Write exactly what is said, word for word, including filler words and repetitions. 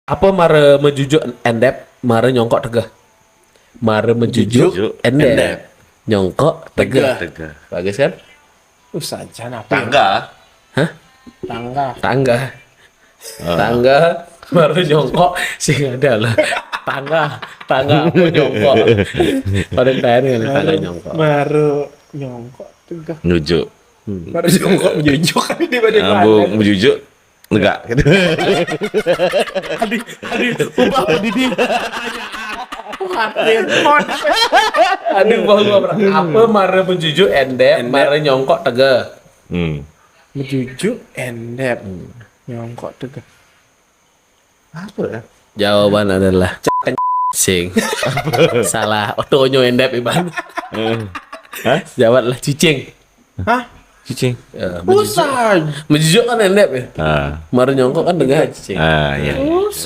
Apa mara mejujuk endep, mara nyongkok tegeh? Mara mejujuk Mejujuk endep. Endep. Nyongkok tegeh. Tegeh. Bagus kan? Usah jangan apa? Tangga. Hah? Tangga. Tangga. Tangga mara nyongkok sing ada lah. Tangga, tangga apa nyongkok? Pada tanya nih tangga nyongkok. Mara nyongkok tegeh. Mejujuk. Mara nyongkok mejujuk kan di badan Nyambung mejujuk. Enggak gitu. Aduh, aduh, ubah pendidik. Aduh, ubah ubah. Apa mara mejujuk endep, mara nyongkok tegeh? Hmm. Mejujuk endep. Nyongkok tegeh. Apa ya? Jawaban adalah sing. Salah. Otonyo endep, Iban. Hah? Jawablah cicing. Hah? Cicing. Ya, mejujuk. Usah. Mejujuk kan endep ya? Ah. Mara nyongkok kan tegeh cicing. Ah, ya.